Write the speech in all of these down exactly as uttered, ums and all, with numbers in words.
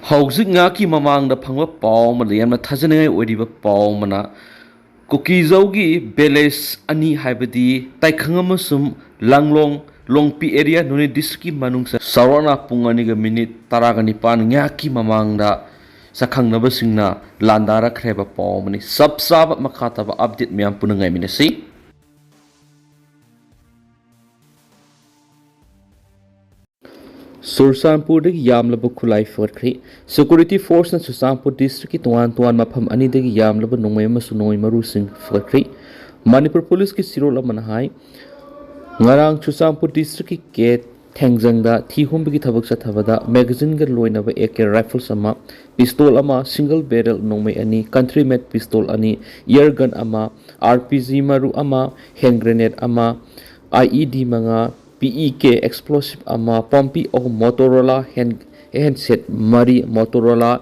ꯍꯧꯖꯤꯛ ꯉꯥꯏꯍꯥꯛꯀꯤ ꯃꯃꯥꯡꯗ ꯐꯪꯕ ꯄꯥꯎ ꯑꯃꯗ ꯌꯥꯝꯅ ꯊꯥꯖꯅꯤꯡꯉꯥꯏ ꯑꯣꯏꯔꯤꯕ ꯄꯥꯎ ꯑꯃꯅ, ꯀꯨꯀꯤꯖꯧꯒꯤ village ꯑꯅꯤ, ꯍꯥꯏꯕꯗꯤ ꯇꯥꯏꯈꯪ ꯑꯃꯁꯨꯡ ꯂꯥꯡꯂꯣꯡ, ꯂꯣꯡꯄꯤ area, ꯅꯣꯅꯦ districtꯀꯤ ꯃꯅꯨꯡꯗ ꯆꯥꯎꯔꯥꯛꯅ ꯄꯨꯡ ꯑꯅꯤꯒ minute ꯇꯔꯥꯒ ꯅꯤꯄꯥꯟ ꯉꯥꯏꯍꯥꯛꯀꯤ ꯃꯃꯥꯡꯗ ꯁꯛꯈꯪꯅꯕꯁꯤꯡꯅ ꯂꯥꯟꯗꯥꯔꯛꯈ꯭ꯔꯦ ꯍꯥꯏꯕ ꯄꯥꯎ ꯑꯃꯅꯤ꯫ ꯆꯞ ꯆꯥꯕ ꯃꯈꯥ ꯇꯥꯕ update ꯃꯌꯥꯝ ꯄꯨꯟꯅ ꯉꯥꯏꯃꯤꯟꯅꯁꯤ꯫ ꯆꯨꯔꯆꯥꯟꯄꯨꯔꯗꯒꯤ ꯌꯥꯝꯂꯕ ꯈꯨꯠꯂꯥꯏ ꯐꯒꯠꯈ꯭ꯔꯦ꯫ Security forceꯅ ꯆꯨꯔꯆꯥꯟꯄꯨꯔ districtꯀꯤ ꯇꯣꯉꯥꯟ ꯇꯣꯉꯥꯟꯕ ꯃꯐꯝ ꯑꯅꯤꯗꯒꯤ ꯌꯥꯝꯂꯕ ꯅꯣꯡꯃꯩ ꯑꯃꯁꯨꯡ ꯅꯣꯡꯃꯩ ꯃꯔꯨꯁꯤꯡ ꯐꯒꯠꯈ꯭ꯔꯦ꯫ ꯃꯅꯤꯄꯨꯔ ꯄꯨꯂꯤꯁꯀꯤ ꯆꯦꯔꯣꯜ ꯑꯃꯅ ꯍꯥꯏ, ꯉꯔꯥꯡ ꯆꯨꯔꯆꯥꯟꯄꯨꯔ districtꯀꯤ ꯀꯦ ꯊꯦꯡꯖꯪꯗ ꯊꯤ ꯍꯨꯝꯕꯒꯤ ꯊꯕꯛ ꯆꯠꯊꯕꯗ magazineꯒ ꯂꯣꯏꯅꯕ AK rifles ꯑꯃ, pistol ꯑꯃ, single barrel ꯅꯣꯡꯃꯩ ꯑꯅꯤ, country made pistol ꯑꯅꯤ, air gun ꯑꯃ, RPG ꯃꯔꯨ ꯑꯃ, hand grenade ꯑꯃ, IED ꯃꯉꯥ, PEK explosive ꯑꯃ, ꯄꯣꯝꯄꯤ ꯑꯍꯨꯝ, Motorola hand, handset ꯃꯔꯤ, Motorola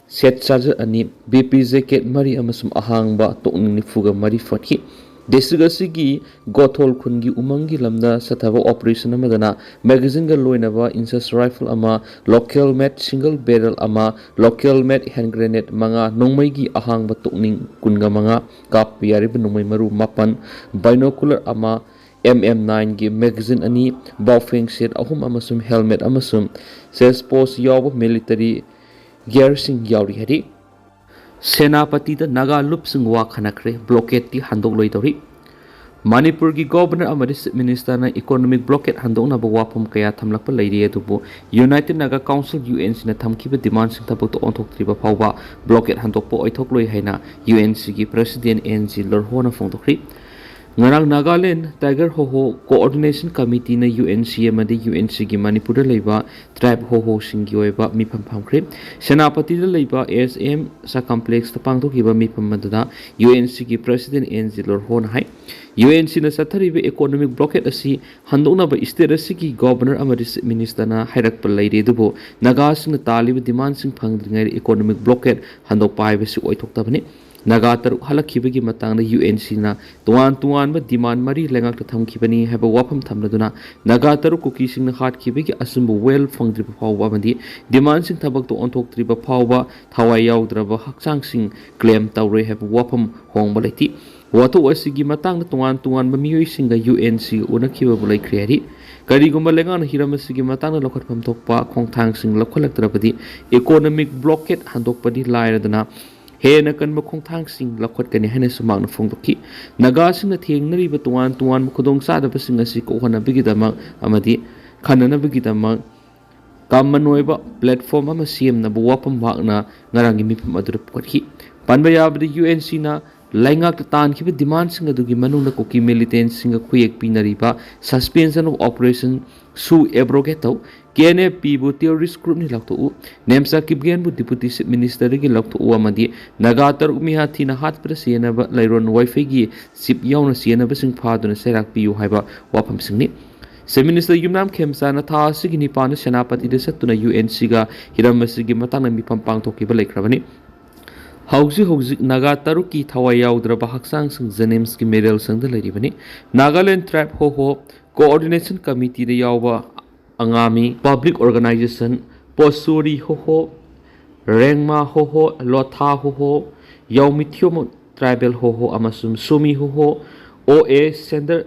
set charger ꯑꯅꯤ, BP jacket ꯃꯔꯤ ꯑꯃꯁꯨꯡ ꯑꯍꯥꯡꯕ ꯇꯣꯛꯅꯤꯡ ꯅꯤꯐꯨꯒ ꯃꯔꯤ ꯐꯠꯈꯤ꯫ District ꯑꯁꯤꯒꯤ ꯒꯣꯊꯣꯜ ꯈꯨꯟꯒꯤ ꯎꯃꯪꯒꯤ ꯂꯝꯗ ꯆꯠꯊꯕ operation ꯑꯃꯗꯅ magazineꯒ ꯂꯣꯏꯅꯕ inches rifle ꯑꯃ, local made single barrel ꯑꯃ, local made hand grenade ꯃꯉꯥ, ꯅꯣꯡꯃꯩꯒꯤ ꯑꯍꯥꯡꯕ ꯇꯣꯛꯅꯤꯡ ꯀꯨꯟꯒ ꯃꯉꯥ, ꯀꯥꯞꯄ ꯌꯥꯔꯤꯕ ꯅꯣꯡꯃꯩ ꯃꯔꯨ ꯃꯥꯄꯟ, binocular ꯑꯃ, M M nineꯒꯤ magazine ꯑꯅꯤ, Baofeng set ꯑꯍꯨꯝ ꯑꯃꯁꯨꯡ helmet ꯑꯃꯁꯨꯡ chest pouch ꯌꯥꯎꯕ military gearꯁꯤꯡ ꯌꯥꯎꯔꯤ ꯍꯥꯏꯔꯤ꯫ ꯁꯦꯅꯥꯄꯇꯤꯗ ꯅꯥꯒꯥ ꯂꯨꯞꯁꯤꯡ ꯋꯥ ꯈꯟꯅꯈ꯭ꯔꯦ, blockadeꯇꯤ ꯍꯟꯗꯣꯛꯂꯣꯏꯗꯧꯔꯤ꯫ ꯃꯅꯤꯄꯨꯔꯒꯤ Governor ꯑꯃꯗꯤ Chief Ministerꯅ economic blockade ꯍꯟꯗꯣꯛꯅꯕ ꯋꯥꯐꯝ ꯀꯌꯥ ꯊꯝꯂꯛꯄ ꯂꯩꯔꯤ, ꯑꯗꯨꯕꯨ United Naga Council, UNCꯅ ꯊꯝꯈꯤꯕ demandꯁꯤꯡ ꯊꯕꯛꯇ ꯑꯣꯟꯊꯣꯛꯇ꯭ꯔꯤꯕ ꯐꯥꯎꯕ blockade ꯍꯟꯗꯣꯛꯄ ꯑꯣꯏꯊꯣꯛꯂꯣꯏ ꯍꯥꯏꯅ UNCꯒꯤ President N G Lorho나 ꯐꯣꯡꯗꯣꯛꯈ꯭ꯔꯤ꯫ ꯉꯔꯥꯡ Nagaland Tiger Hoho Coordination Committeeꯅ UNC ꯑꯃꯗꯤ UNCꯒꯤ ꯃꯅꯤꯄꯨꯔꯗ ꯂꯩꯕ tribe Hohoꯁꯤꯡꯒꯤ ꯑꯣꯏꯕ ꯃꯤꯐꯝ ꯐꯝꯈ꯭ꯔꯦ꯫ ꯁꯦꯅꯥꯄꯇꯤꯗ ꯂꯩꯕ S M Shah Complexꯇ ꯄꯥꯡꯊꯣꯛꯈꯤꯕ ꯃꯤꯐꯝ ꯑꯗꯨꯗ UNCꯒꯤ President N G Lorhoꯅ ꯍꯥꯏ, UNCꯅ ꯆꯠꯊꯔꯤꯕ economic blockade ꯑꯁꯤ ꯍꯟꯗꯣꯛꯅꯕ state ꯑꯁꯤꯒꯤ Governor ꯑꯃꯗꯤ Chief Ministerꯅ ꯍꯥꯏꯔꯛꯄ ꯂꯩꯔꯤ, ꯑꯗꯨꯕꯨ ꯅꯥꯒꯥꯁꯤꯡꯅ ꯇꯥꯜꯂꯤꯕ demandꯁꯤꯡ ꯐꯪꯗ꯭ꯔꯤꯉꯩꯗ economic blockade ꯍꯟꯗꯣꯛꯄ ꯍꯥꯏꯕꯁꯤ ꯑꯣꯏꯊꯣꯛꯇꯕꯅꯤ꯫ ꯅꯥꯒꯥ ꯇꯔꯨꯛ ꯍꯜꯂꯛꯈꯤꯕꯒꯤ ꯃꯇꯥꯡꯗ ꯌꯨ ꯑꯦꯟ ꯁꯤꯅ ꯇꯣꯉꯥꯟ ꯇꯣꯉꯥꯟꯕ ꯗꯤꯃꯥꯟ ꯃꯔꯤ ꯂꯩꯉꯥꯛꯇ ꯊꯝꯈꯤꯕꯅꯤ ꯍꯥꯏꯕ ꯋꯥꯐꯝ ꯊꯝꯂꯗꯨꯅ, ꯅꯥꯒꯥ ꯇꯔꯨꯛ ꯀꯨꯀꯤꯁꯤꯡꯅ ꯍꯥꯠꯈꯤꯕꯒꯤ ꯑꯆꯨꯝꯕ ꯋꯦꯜ ꯐꯪꯗ꯭ꯔꯤꯕ ꯐꯥꯎꯕ ꯑꯃꯗꯤ ꯗꯤꯃꯥꯟꯁꯤꯡ ꯊꯕꯛꯇ ꯑꯣꯟꯊꯣꯛꯇ꯭ꯔꯤꯕ ꯐꯥꯎꯕ ꯊꯋꯥꯏ ꯌꯥꯎꯗ꯭ꯔꯕ ꯍꯛꯆꯥꯡꯁꯤꯡ ꯀ꯭ꯂꯦꯝ ꯇꯧꯔꯣꯏ ꯍꯥꯏꯕ ꯋꯥꯐꯝ ꯍꯣꯡꯕ ꯂꯩꯇꯦ꯫ ꯋꯥꯊꯣꯛ ꯑꯁꯤꯒꯤ ꯃꯇꯥꯡꯗ ꯇꯣꯉꯥꯟ ꯇꯣꯉꯥꯟꯕ ꯃꯤꯑꯣꯏꯁꯤꯡꯒ ꯌꯨ ꯑꯦꯟ ꯁꯤꯒ ꯎꯅꯈꯤꯕꯕꯨ ꯂꯩꯈ꯭ꯔꯦ ꯍꯥꯏꯔꯤ꯫ ꯀꯔꯤꯒꯨꯝꯕ ꯂꯩꯉꯥꯛꯅ ꯍꯤꯔꯝ ꯑꯁꯤꯒꯤ ꯃꯇꯥꯡꯗ ꯂꯧꯈꯠꯐꯝ ꯊꯣꯛꯄ ꯈꯣꯡꯊꯥꯡꯁꯤꯡ ꯂꯧꯈꯠꯂꯛꯇ꯭ꯔꯕꯗꯤ, ꯏꯀꯣꯅꯣꯃꯤꯛ ꯕ꯭ꯂꯣꯀꯦꯠ ꯍꯟꯗꯣꯛꯄꯗꯤ ꯂꯥꯏꯔꯗꯅ, ꯍꯦꯟꯅ ꯀꯟꯕ ꯈꯣꯡꯊꯥꯡꯁꯤꯡ ꯂꯧꯈꯠꯀꯅꯤ ꯍꯥꯏꯅꯁꯨ ꯃꯍꯥꯛꯅ ꯐꯣꯡꯗꯣꯛꯈꯤ꯫ ꯅꯥꯒꯥꯁꯤꯡꯅ ꯊꯦꯡꯅꯔꯤꯕ ꯇꯣꯉꯥꯟ ꯇꯣꯉꯥꯟꯕ ꯈꯨꯗꯣꯡꯆꯥꯗꯕꯁꯤꯡ ꯑꯁꯤ ꯀꯣꯛꯍꯟꯅꯕꯒꯤꯗꯃꯛ ꯑꯃꯗꯤ ꯈꯟꯅꯅꯕꯒꯤꯗꯃꯛ ꯀꯃꯟ ꯑꯣꯏꯕ ꯄ꯭ꯂꯦꯠꯐꯣꯝ ꯑꯃ ꯁꯦꯝꯅꯕ ꯋꯥꯐꯝ ꯃꯍꯥꯛꯅ ꯉꯔꯥꯡꯒꯤ ꯃꯤꯐꯝ ꯑꯗꯨꯗ ꯄꯨꯈꯠꯈꯤ꯫ ꯄꯟꯕ ꯌꯥꯕꯗ, ꯌꯨ ꯑꯦꯟ ꯁꯤꯅ ꯂꯩꯉꯥꯛꯇ ꯇꯥꯟꯈꯤꯕ ꯗꯤꯃꯥꯟꯁꯤꯡ ꯑꯗꯨꯒꯤ ꯃꯅꯨꯡꯗ ꯀꯨꯀꯤ ꯃꯤꯂꯤꯇꯦꯟꯁꯤꯡꯒ ꯈꯨꯌꯦꯛ ꯄꯤꯅꯔꯤꯕ Suspension of Operation ꯁꯨ ꯑꯦꯕ꯭ꯔꯣꯒꯦꯠ ꯇꯧ, ꯀꯦ ꯑꯦꯟ ꯑꯦꯐ ꯄꯤꯕꯨ ꯇꯦꯔꯣꯔꯤꯁ ꯒ꯭ꯔꯨꯞꯅꯤ ꯂꯥꯎꯊꯣꯛꯎ, ꯅꯦꯝꯆꯥ ꯀꯤꯞꯒꯦꯟꯕꯨ ꯗꯤꯄꯨꯇꯤ ꯆꯤꯐ ꯃꯤꯅꯤꯁꯇꯔꯗꯒꯤ ꯂꯧꯊꯣꯛꯎ ꯑꯃꯗꯤ ꯅꯥꯒꯥ ꯇꯔꯨꯛ ꯃꯤꯍꯥꯠ ꯊꯤꯅ ꯍꯥꯠꯄꯗ ꯁꯤꯖꯤꯟꯅꯕ ꯂꯩꯔꯣꯟ ꯋꯥꯏꯐꯩꯒꯤ ꯆꯤꯞ ꯌꯥꯎꯅ ꯁꯤꯖꯤꯟꯅꯕꯁꯤꯡ ꯐꯥꯗꯨꯅ ꯆꯩꯔꯥꯛ ꯄꯤꯌꯨ ꯍꯥꯏꯕ ꯋꯥꯐꯝꯁꯤꯡꯅꯤ꯫ ꯆꯤꯐ ꯃꯤꯅꯤꯁꯇꯔ ꯌꯨꯝꯅꯥꯝ ꯈꯦꯝꯆꯥꯅ ꯊꯥ ꯑꯁꯤꯒꯤ ꯅꯤꯄꯥꯟꯗ ꯁꯦꯅꯥꯄꯇꯤꯗ ꯆꯠꯇꯨꯅ ꯌꯨ ꯑꯦꯟ ꯁꯤꯒ ꯍꯤꯔꯝ ꯑꯁꯤꯒꯤ ꯃꯇꯥꯡꯗ ꯃꯤꯐꯝ ꯄꯥꯡꯊꯣꯛꯈꯤꯕ ꯂꯩꯈ꯭ꯔꯕꯅꯤ꯫ ꯍꯧꯖꯤꯛ ꯍꯧꯖꯤꯛ ꯅꯥꯒꯥ ꯇꯔꯨꯛꯀꯤ ꯊꯋꯥꯏ ꯌꯥꯎꯗ꯭ꯔꯕ ꯍꯛꯆꯥꯡꯁꯤꯡ ꯖꯦꯅꯤꯝꯁꯀꯤ ꯃꯦꯔꯦꯜ ꯁꯪꯗ ꯂꯩꯔꯤꯕꯅꯤ꯫ ꯅꯥꯒꯥꯂꯦꯟ ꯇ꯭ꯔꯥꯏꯕ ꯍꯣꯍꯣ ꯀꯣꯑꯣꯔꯗꯤꯅꯦꯁꯟ ꯀꯃꯤꯇꯤꯗ ꯌꯥꯎꯕ ꯑꯉꯥꯃꯤ public organisation, ꯄꯣꯁꯨꯔꯤ ꯍꯣꯍꯣ, Rengma ꯍꯣꯍꯣ, Lotha ꯍꯣꯍꯣ, ꯌꯥꯎꯃꯤꯊꯤꯌꯣꯃꯣ tribal ꯍꯣꯍꯣ ꯑꯃꯁꯨꯡ ꯁꯣꯃꯤ ꯍꯣꯍꯣ, ꯑꯣ ꯑꯦ ꯁꯦꯟꯗꯔ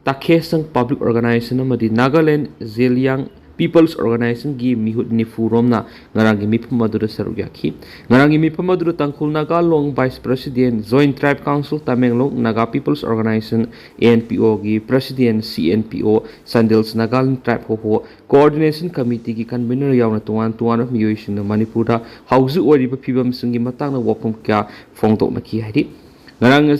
ꯇꯥꯈꯦꯁꯪ ꯄꯕ꯭ꯂꯤꯛ ꯑꯣꯔꯒꯅꯥꯏꯖꯦꯁꯟ ꯑꯃꯗꯤ ꯅꯥꯒꯥꯂꯦꯟ ꯖꯦꯂꯤꯌꯥꯡ ꯄꯤꯄꯜꯁ ꯑꯣꯔꯒꯅꯥꯏꯖꯦꯁꯟꯒꯤ ꯃꯤꯍꯨꯠ ꯅꯤꯐꯨ ꯔꯣꯝꯅ ꯉꯔꯥꯡꯒꯤ ꯃꯤꯐꯝ ꯑꯗꯨꯗ ꯁꯔꯨꯛ ꯌꯥꯈꯤ꯫ ꯉꯔꯥꯡꯒꯤ ꯃꯤꯐꯝ ꯑꯗꯨꯗ Tangkhul Naga Long vice president, joint tribe council Tamenglong, Naga peoples organization, A N P ꯑꯣꯒꯤ ꯄ꯭ꯔꯁꯤꯗꯦꯟ, ꯁꯤ ꯑꯦꯟ ꯄꯤ ꯑꯣ, ꯆꯥꯟꯗꯦꯜꯁ ꯅꯥꯒꯥꯂꯦꯟ ꯇ꯭ꯔꯥꯏꯕ ꯍꯣꯍꯣ ꯀꯣꯑꯣꯔꯗꯤꯅꯦꯁꯟ ꯀꯃꯤꯇꯤꯒꯤ ꯀꯟꯚꯤꯅꯔ ꯌꯥꯎꯅ ꯇꯣꯉꯥꯟ ꯇꯣꯉꯥꯟꯕ ꯃꯤꯑꯣꯏꯁꯤꯡꯅ ꯃꯅꯤꯄꯨꯔꯗ ꯍꯧꯖꯤꯛ ꯑꯣꯏꯔꯤꯕ ꯐꯤꯕꯝꯁꯤꯡꯒꯤ ꯃꯇꯥꯡꯗ ꯋꯥꯐꯝ ꯀꯌꯥ ꯐꯣꯡꯗꯣꯛꯅꯈꯤ ꯍꯥꯏꯔꯤ꯫ ꯉꯔꯥꯡ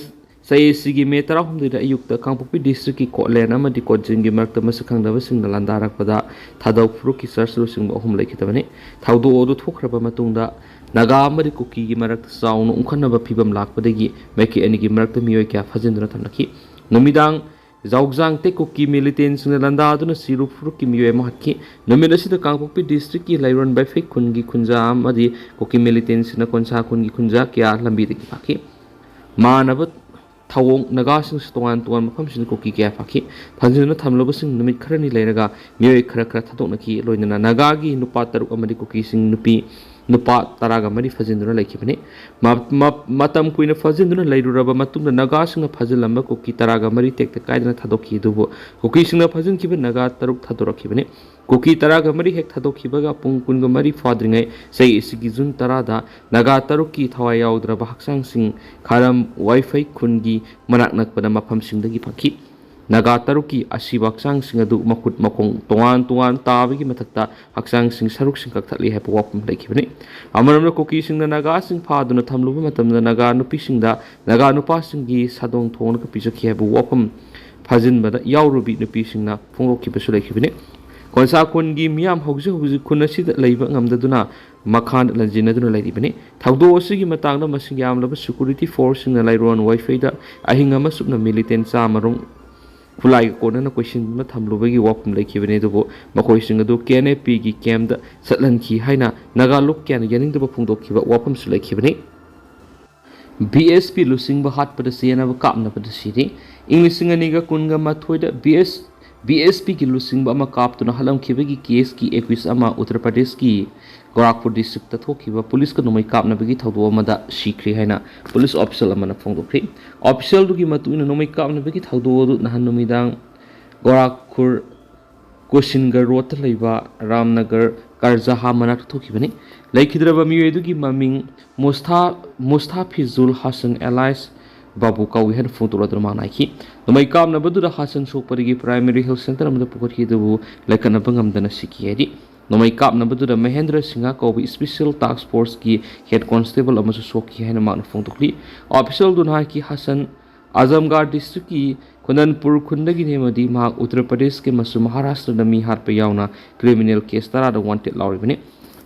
ꯆꯌꯦꯠꯁꯤꯒꯤ ꯃꯦ ꯇꯔꯥꯍꯨꯝꯗꯣꯏꯗ ꯑꯌꯨꯛꯇ ꯀꯥꯡꯄꯣꯛꯄꯤ ꯗꯤꯁꯇ꯭ꯔꯤꯛꯀꯤ ꯀꯣꯠꯂꯦꯟ ꯑꯃꯗꯤ ꯀꯣꯠꯖꯤꯡꯒꯤ ꯃꯔꯛꯇ ꯃꯁꯛ ꯈꯪꯗꯕꯁꯤꯡꯅ ꯂꯥꯟꯗꯥꯔꯛꯄꯗ ꯊꯥꯗꯧ ꯐꯨꯔꯨꯞꯀꯤ ꯆꯔꯆ ꯂꯨꯆꯤꯡꯕ ꯑꯍꯨꯝ ꯂꯩꯈꯤꯗꯕꯅꯤ꯫ ꯊꯧꯗꯣꯛ ꯑꯗꯨ ꯊꯣꯛꯈ꯭ꯔꯕ ꯃꯇꯨꯡꯗ ꯅꯥꯒꯥ ꯑꯃꯗꯤ ꯀꯨꯀꯤꯒꯤ ꯃꯔꯛꯇ ꯆꯥꯎꯅ ꯎꯪꯈꯠꯅꯕ ꯐꯤꯕꯝ ꯂꯥꯛꯄꯗꯒꯤ ꯃꯥꯏꯀꯩ ꯑꯅꯤꯒꯤ ꯃꯔꯛꯇ ꯃꯤꯑꯣꯏ ꯀꯌꯥ ꯐꯥꯖꯤꯟꯗꯨꯅ ꯊꯝꯂꯛꯈꯤ꯫ ꯅꯨꯃꯤꯗꯥꯡ ꯖꯥꯎꯖꯥꯡ ꯇꯦꯛ ꯀꯨꯀꯤ ꯃꯤꯂꯤꯇꯦꯟꯁꯤꯡꯅ ꯂꯥꯟꯗꯥꯗꯨꯅ ꯁꯤꯔꯨ ꯐꯨꯔꯨꯞꯀꯤ ꯃꯤꯑꯣꯏ ꯑꯃ ꯍꯥꯠꯈꯤ꯫ ꯅꯨꯃꯤꯠ ꯑꯁꯤꯗ ꯀꯥꯡꯄꯣꯛꯄꯤ ꯗꯤꯁꯇ꯭ꯔꯤꯛꯀꯤ ꯂꯩꯔꯣꯟ ꯕꯥꯏꯐꯩ ꯈꯨꯟꯒꯤ ꯈꯨꯟꯖꯥ ꯑꯃꯗꯤ ꯀꯨꯀꯤ ꯃꯤꯂꯤꯇꯦꯟꯁꯤꯡꯅ ꯀꯣꯟꯁꯥ ꯈꯨꯟꯒꯤ ꯈꯨꯟꯖꯥ ꯀꯌꯥ ꯂꯝꯕꯤꯗꯒꯤ ꯐꯥꯈꯤ꯫ ꯃꯥꯟꯅꯕ ꯊꯧꯑꯣꯡ ꯅꯥꯒꯥꯁꯤꯡꯁꯨ ꯇꯣꯉꯥꯟ ꯇꯣꯉꯥꯟꯕ ꯃꯐꯝꯁꯤꯡꯗ ꯀꯨꯀꯤ ꯀꯌꯥ ꯐꯥꯈꯤ꯫ ꯐꯥꯖꯤꯟꯗꯨꯅ ꯊꯝꯂꯕꯁꯤꯡ ꯅꯨꯃꯤꯠ ꯈꯔꯅꯤ ꯂꯩꯔꯒ ꯃꯤꯑꯣꯏ ꯈꯔ ꯈꯔ ꯊꯥꯗꯣꯛꯅꯈꯤ꯫ ꯂꯣꯏꯅꯅ ꯅꯥꯒꯥꯒꯤ ꯅꯨꯄꯥ ꯇꯔꯨꯛ ꯑꯃꯗꯤ ꯀꯨꯀꯤꯁꯤꯡ ꯅꯨꯄꯤ ꯅꯨꯄꯥ ꯇꯔꯥꯒ ꯃꯔꯤ ꯐꯥꯖꯤꯟꯗꯨꯅ ꯂꯩꯈꯤꯕꯅꯤ꯫ ꯃ-, ꯃ-, ꯃꯇꯝ ꯀꯨꯏꯅ ꯐꯥꯖꯤꯟꯗꯨꯅ ꯂꯩꯔꯨꯔꯕ ꯃꯇꯨꯡꯗ ꯅꯥꯒꯥꯁꯤꯡꯅ ꯐꯥꯖꯤꯜꯂꯝꯕ ꯀꯨꯀꯤ ꯇꯔꯥꯒ ꯃꯔꯤ ꯇꯦꯛꯇ ꯀꯥꯏꯗꯅ ꯊꯥꯗꯣꯛꯈꯤ꯫ ꯑꯗꯨꯕꯨ ꯀꯨꯀꯤꯁꯤꯡꯅ ꯐꯥꯖꯤꯟꯈꯤꯕ ꯅꯥꯒꯥ ꯇꯔꯨꯛ ꯊꯥꯗꯣꯔꯛꯈꯤꯕꯅꯤ꯫ ꯀꯨꯀꯤ ꯇꯔꯥꯒ ꯃꯔꯤ ꯍꯦꯛ ꯊꯥꯗꯣꯛꯈꯤꯕꯒ ꯄꯨꯡ ꯀꯨꯟꯒ ꯃꯔꯤ ꯐꯥꯗ꯭ꯔꯤꯉꯩ ꯆꯍꯤ ꯑꯁꯤꯒꯤ ꯖꯨꯟ ꯇꯔꯥꯗ ꯅꯥꯒꯥ ꯇꯔꯨꯛꯀꯤ ꯊꯋꯥꯏ ꯌꯥꯎꯗ꯭ꯔꯕ ꯍꯛꯆꯥꯡꯁꯤꯡ ꯈꯥꯔꯝ ꯋꯥꯏꯐꯩ ꯈꯨꯟꯒꯤ ꯃꯅꯥꯛ ꯅꯛꯄꯗ ꯃꯐꯝꯁꯤꯡꯗꯒꯤ ꯐꯪꯈꯤ꯫ ꯅꯥꯒꯥ ꯇꯔꯨꯛꯀꯤ ꯑꯁꯤꯕ ꯍꯛꯆꯥꯡꯁꯤꯡ ꯑꯗꯨ ꯃꯈꯨꯠ ꯃꯈꯣꯡ ꯇꯣꯉꯥꯟ ꯇꯣꯉꯥꯟ ꯇꯥꯕꯒꯤ ꯃꯊꯛꯇ ꯍꯛꯆꯥꯡꯁꯤꯡ ꯁꯔꯨꯛꯁꯤꯡ ꯀꯛꯊꯠꯂꯤ ꯍꯥꯏꯕ ꯋꯥꯐꯝ ꯂꯩꯈꯤꯕꯅꯤ꯫ ꯑꯃꯔꯣꯝꯗ ꯀꯨꯀꯤꯁꯤꯡꯅ ꯅꯥꯒꯥꯁꯤꯡ ꯐꯥꯗꯨꯅ ꯊꯝꯂꯨꯕ ꯃꯇꯝꯗ ꯅꯥꯒꯥ ꯅꯨꯄꯤꯁꯤꯡꯗ ꯅꯥꯒꯥ ꯅꯨꯄꯥꯁꯤꯡꯒꯤ ꯁꯥꯗꯣꯡ ꯊꯣꯡꯂꯒ ꯄꯤꯖꯈꯤ ꯍꯥꯏꯕ ꯋꯥꯐꯝ ꯐꯥꯖꯤꯟꯕꯗ ꯌꯥꯎꯔꯨꯕꯤ ꯅꯨꯄꯤꯁꯤꯡꯅ ꯐꯣꯡꯗꯣꯛꯈꯤꯕꯁꯨ ꯂꯩꯈꯤꯕꯅꯤ꯫ ꯀꯣꯟꯁꯥ ꯈꯨꯟꯒꯤ ꯃꯤꯌꯥꯝ ꯍꯧꯖꯤꯛ ꯍꯧꯖꯤꯛ ꯈꯨꯟ ꯑꯁꯤꯗ ꯂꯩꯕ ꯉꯝꯗꯗꯨꯅ ꯃꯈꯥꯗ ꯂꯟꯖꯤꯟꯅꯗꯨꯅ ꯂꯩꯔꯤꯕꯅꯤ꯫ ꯊꯧꯗꯣꯛ ꯑꯁꯤꯒꯤ ꯃꯇꯥꯡꯗ ꯃꯁꯤꯡ ꯌꯥꯝꯂꯕ ꯁꯦꯀ꯭ꯌꯨꯔꯤꯇꯤ ꯐꯣꯔꯁꯁꯤꯡꯅ ꯂꯩꯔꯣꯟ ꯋꯥꯏꯐꯩꯗ ꯑꯍꯤꯡ ꯑꯃ ꯆꯨꯞꯅ ꯃꯤꯂꯤꯇꯦꯟ ꯆꯥꯝꯃ ꯔꯣꯝ ꯈꯨꯠꯂꯥꯏꯒ ꯀꯣꯟꯅꯅ ꯀꯣꯏꯁꯤꯟꯗꯨꯅ ꯊꯝꯂꯨꯕꯒꯤ ꯋꯥꯐꯝ ꯂꯩꯈꯤꯕꯅꯤ꯫ ꯑꯗꯨꯕꯨ ꯃꯈꯣꯏꯁꯤꯡ ꯑꯗꯨ ꯀꯦ ꯑꯦꯟ ꯑꯦ ꯄꯤꯒꯤ ꯀꯦꯝꯗ ꯆꯠꯍꯟꯈꯤ ꯍꯥꯏꯅ ꯅꯥꯒꯥ ꯂꯨꯞ ꯀꯌꯥꯅ ꯌꯥꯅꯤꯡꯗꯕ ꯐꯣꯡꯗꯣꯛꯈꯤꯕ ꯋꯥꯐꯝꯁꯨ ꯂꯩꯈꯤꯕꯅꯤ꯫ ꯕꯤ ꯑꯦꯁ ꯄꯤ ꯂꯨꯆꯤꯡꯕ ꯍꯥꯠꯄꯗ ꯆꯦꯟꯅꯕ ꯀꯥꯞꯅꯕꯗ ꯁꯤꯔꯤ꯫ ꯏꯪ ꯂꯤꯁꯤꯡ ꯑꯅꯤꯒ ꯀꯨꯟꯒ ꯃꯥꯊꯣꯏꯗ ꯕꯤ ꯑꯦꯁ, ꯕꯤ ꯑꯦꯁ ꯄꯤꯒꯤ ꯂꯨꯆꯤꯡꯕ ꯑꯃ ꯀꯥꯞꯇꯨꯅ ꯍꯥꯠꯂꯝꯈꯤꯕꯒꯤ ꯀꯦꯁꯀꯤ ꯑꯦꯀ꯭ꯌꯨꯁ ꯑꯃ ꯎꯠꯇꯔ ꯄ꯭ꯔꯗꯦꯁꯀꯤ ꯒꯣꯔꯥꯈꯄꯨꯔ ꯗꯤꯁꯇ꯭ꯔꯤꯛꯇ ꯊꯣꯛꯈꯤꯕ ꯄꯨꯂꯤꯁꯀ ꯅꯣꯡꯃꯩ ꯀꯥꯞꯅꯕꯒꯤ ꯊꯧꯗꯣꯛ ꯑꯃꯗ ꯁꯤꯈ꯭ꯔꯦ ꯍꯥꯏꯅ ꯄꯨꯂꯤꯁ ꯑꯣꯐꯤꯁꯤꯌꯦꯜ ꯑꯃꯅ ꯐꯣꯡꯗꯣꯛꯈ꯭ꯔꯤ꯫ ꯑꯣꯐꯤꯁꯤꯌꯦꯜꯗꯨꯒꯤ ꯃꯇꯨꯡ ꯏꯟꯅ ꯅꯣꯡꯃꯩ ꯀꯥꯞꯅꯕꯒꯤ ꯊꯧꯗꯣꯛ ꯑꯗꯨ ꯅꯍꯥꯟ ꯅꯨꯃꯤꯗꯥꯡ ꯒꯣꯔꯥꯈꯄꯨꯔ ꯀꯣꯁꯤꯟꯒ ꯔꯣꯗꯇ ꯂꯩꯕ ꯔꯥꯝꯅꯒꯔ ꯀꯔꯖꯥꯍꯥ ꯃꯅꯥꯛꯇ ꯊꯣꯛꯈꯤꯕꯅꯤ꯫ ꯂꯩꯈꯤꯗ꯭ꯔꯕ ꯃꯤꯑꯣꯏ ꯑꯗꯨꯒꯤ ꯃꯃꯤꯡ ꯃꯨꯁꯊꯥ-, ꯃꯨꯁꯊꯥꯐꯤꯖꯨꯜ ꯍꯥꯁꯟ ꯑꯦꯂꯥꯏꯁ ꯕꯥꯕꯨ ꯀꯧꯏ ꯍꯥꯏꯅ ꯐꯣꯡꯗꯣꯛꯂꯗꯨꯅ ꯃꯥ ꯅꯥꯏꯈꯤ꯫ ꯅꯣꯡꯃꯩ ꯀꯥꯞꯅꯕꯗꯨꯗ ꯍꯥꯁꯟ ꯁꯣꯛꯄꯗꯒꯤ ꯄ꯭ꯔꯥꯏꯃꯔꯤ ꯍꯦꯜꯊ ꯁꯦꯟꯇꯔ ꯑꯃꯗ ꯄꯨꯈꯠꯈꯤ, ꯑꯗꯨꯕꯨ ꯂꯥꯏꯀꯠꯅꯕ ꯉꯝꯗꯅ ꯁꯤꯈꯤ ꯍꯥꯏꯔꯤ꯫ ꯅꯣꯡꯃꯩ ꯀꯥꯞꯅꯕꯗꯨꯗ ꯃꯍꯦꯟꯗ꯭ꯔ ꯁꯤꯡꯍ ꯀꯧꯕ ꯏꯁꯄꯤꯁꯦꯜ ꯇꯥꯛꯁ ꯐꯣꯔꯁꯀꯤ ꯍꯦꯗ ꯀꯣꯟꯁꯇꯦꯕꯜ ꯑꯃꯁꯨ ꯁꯣꯛꯈꯤ ꯍꯥꯏꯅ ꯃꯍꯥꯛꯅ ꯐꯣꯡꯗꯣꯛꯂꯤ꯫ ꯑꯣꯐꯤꯁꯤꯌꯦꯜꯗꯨꯅ ꯍꯥꯏꯈꯤ, ꯍꯥꯁꯟ ꯑꯖꯝꯒꯥꯔ ꯗꯤꯁꯇ꯭ꯔꯤꯛꯀꯤ ꯈꯨꯅꯟꯄꯨꯔ ꯈꯨꯟꯗꯒꯤꯅꯦ ꯑꯃꯗꯤ ꯃꯍꯥꯛ ꯎꯠꯇꯔ ꯄ꯭ꯔꯗꯦꯁꯀꯤ ꯑꯃꯁꯨꯡ ꯃꯍꯥꯔꯥꯁꯇ꯭ꯔꯗ ꯃꯤ ꯍꯥꯠꯄ ꯌꯥꯎꯅ ꯀ꯭ꯔꯤꯃꯤꯅꯦꯜ ꯀꯦꯁ ꯇꯔꯥꯗ ꯋꯥꯟꯇꯦꯗ ꯂꯥꯎꯔꯤꯕꯅꯤ꯫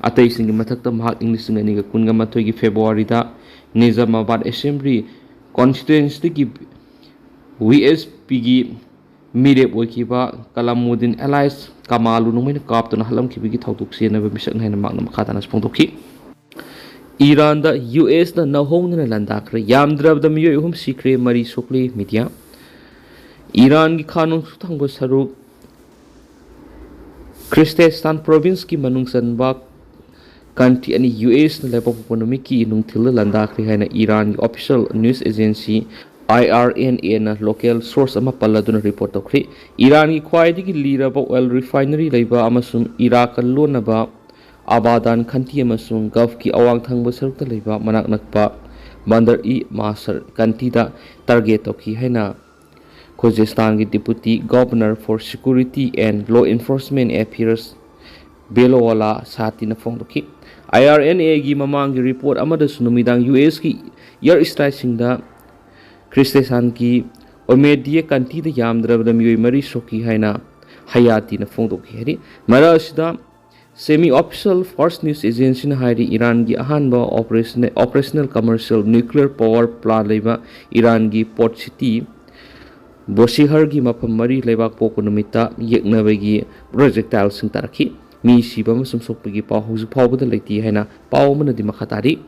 ꯑꯇꯩꯁꯤꯡꯒꯤ ꯃꯊꯛꯇ ꯃꯍꯥꯛ ꯏꯪ ꯂꯤꯁꯤꯡ ꯑꯅꯤꯒ ꯀꯨꯟꯒ ꯃꯥꯊꯣꯏꯒꯤ ꯐꯦꯕ꯭ꯔꯨꯋꯥꯔꯤꯗ ꯅꯤꯖꯥꯃꯥꯕꯥꯗ ꯑꯦꯁꯦꯝꯕ꯭ꯂꯤ ꯀꯣꯟꯁꯇꯤꯇ꯭ꯋꯦꯟꯁꯤꯒꯤ ꯋꯤ ꯑꯦꯁ ꯄꯤꯒꯤ ꯃꯤꯔꯦꯞ ꯑꯣꯏꯈꯤꯕ ꯀꯂꯥꯃꯨꯗꯤꯟ ꯑꯦꯂꯥꯏꯁ ꯀꯃꯥꯂꯨ ꯅꯣꯡꯃꯩꯅ ꯀꯥꯞꯇꯨꯅ ꯍꯥꯠꯂꯝꯈꯤꯕꯒꯤ ꯊꯧꯗꯣꯛ ꯆꯦꯟꯅꯕ ꯃꯤꯁꯛꯅꯤ ꯍꯥꯏꯅ ꯃꯍꯥꯛꯅ ꯃꯈꯥ ꯇꯥꯅ ꯐꯣꯡꯗꯣꯛꯈꯤ꯫ ꯏꯔꯥꯟꯗ ꯌꯨ ꯑꯦꯁꯅ ꯅꯧꯍꯧꯅꯅ ꯂꯥꯟꯗꯥꯈ꯭ꯔꯦ꯫ ꯌꯥꯝꯗ꯭ꯔꯕꯗ ꯃꯤꯑꯣꯏ ꯑꯍꯨꯝ ꯁꯤꯈ꯭ꯔꯦ, ꯃꯔꯤ ꯁꯣꯛꯂꯦ꯫ ꯃꯤꯗꯤꯌꯥ꯫ ꯏꯔꯥꯟꯒꯤ ꯈꯥ ꯅꯣꯡꯆꯨꯞ ꯊꯪꯕ ꯁꯔꯨꯛ ꯈ꯭ꯔꯤꯁꯇꯦꯁꯇꯥꯟ ꯄ꯭ꯔꯣꯚꯤꯟꯁꯀꯤ ꯃꯅꯨꯡ ꯆꯟꯕ ꯀꯟꯇ꯭ꯔꯤ ꯑꯅꯤ ꯌꯨ ꯑꯦꯁꯅ ꯂꯩꯕꯥꯛꯄꯣꯛꯄ ꯅꯨꯃꯤꯠꯀꯤ ꯅꯨꯡꯊꯤꯜꯗ ꯂꯥꯟꯗꯥꯈ꯭ꯔꯦ ꯍꯥꯏꯅ ꯏꯔꯥꯟꯒꯤ official news agency I R N ꯑꯦꯅ ꯂꯣꯀꯦꯜ ꯁꯣꯔꯁ ꯑꯃ ꯄꯜꯂꯗꯨꯅ ꯔꯤꯄꯣꯔꯠ ꯇꯧꯈ꯭ꯔꯤ꯫ ꯏꯔꯥꯟꯒꯤ ꯈ꯭ꯋꯥꯏꯗꯒꯤ ꯂꯤꯔꯕ ꯑꯣꯏꯜ ꯔꯤꯐꯥꯏꯅꯔꯤ ꯂꯩꯕ ꯑꯃꯁꯨꯡ ꯏꯔꯥꯛꯀ ꯂꯣꯟꯅꯕ ꯑꯕꯥꯗꯥꯟ ꯈꯟꯇꯤ ꯑꯃꯁꯨꯡ ꯒꯜꯐꯀꯤ ꯑꯋꯥꯡ ꯊꯪꯕ ꯁꯔꯨꯛꯇ ꯂꯩꯕ ꯃꯅꯥꯛ ꯅꯛꯄ ꯕꯟꯗꯔ ꯏ ꯃꯥꯁꯔ ꯀꯟꯇꯤꯗ ꯇꯥꯔꯒꯦꯠ ꯇꯧꯈꯤ ꯍꯥꯏꯅ ꯈꯨꯖꯤꯁꯇꯥꯟꯒꯤ Deputy Governor for Security and Law Enforcement Affairs ꯕꯦꯂꯣꯋꯥꯂꯥ ꯁꯥꯇꯤꯅ ꯐꯣꯡꯗꯣꯛꯈꯤ꯫ ꯑꯥꯏ ꯑꯥꯔ ꯑꯦꯟ ꯑꯦꯒꯤ ꯃꯃꯥꯡꯒꯤ ꯔꯤꯄꯣꯔꯠ ꯑꯃꯗꯁꯨ ꯅꯨꯃꯤꯗꯥꯡ ꯌꯨ ꯑꯦꯁꯀꯤ ꯏꯌꯔ ꯏꯁꯇ꯭ꯔꯥꯏꯛꯁꯤꯡꯗ ꯈ꯭ꯔꯤꯁꯇꯦꯁꯥꯟꯒꯤ ꯑꯣꯃꯦꯗꯤꯌꯦ ꯀꯟꯇꯤꯗ ꯌꯥꯝꯗ꯭ꯔꯕꯗ ꯃꯤꯑꯣꯏ ꯃꯔꯤ ꯁꯣꯛꯈꯤ ꯍꯥꯏꯅ ꯍꯌꯥꯇꯤꯅ ꯐꯣꯡꯗꯣꯛꯈꯤ꯫ ꯍꯥꯏꯗꯤ ꯃꯔꯛ ꯑꯁꯤꯗ ꯁꯦꯃꯤ ꯑꯣꯐꯤꯁꯤꯌꯦꯜ ꯐꯥꯔꯁ ꯅ꯭ꯌꯨꯁ ꯑꯦꯖꯦꯟꯁꯤꯅ ꯍꯥꯏꯔꯤ, ꯏꯔꯥꯟꯒꯤ ꯑꯍꯥꯟꯕ operational commercial nuclear power plan ꯂꯩꯕ ꯏꯔꯥꯟꯒꯤ ꯄꯣꯔꯠ ꯁꯤꯇꯤ ꯕꯣꯁꯤꯍꯔꯒꯤ ꯃꯐꯝ ꯃꯔꯤ ꯂꯩꯕꯥꯛ ꯄꯣꯛꯄ ꯅꯨꯃꯤꯠꯇ ꯌꯦꯛꯅꯕꯒꯤ ꯄ꯭ꯔꯣꯖꯦꯛꯇꯥꯏꯜꯁꯤꯡ ꯇꯥꯔꯛꯈꯤ꯫ ꯃꯤ ꯁꯤꯕ ꯑꯃꯁꯨꯡ ꯁꯣꯛꯄꯒꯤ ꯄꯥꯎ ꯍꯧꯖꯤꯛ ꯐꯥꯎꯕꯗ ꯂꯩꯇꯦ ꯍꯥꯏꯅ ꯄꯥꯎ ꯑꯃꯅꯗꯤ ꯃꯈꯥ ꯇꯥꯔꯤ꯫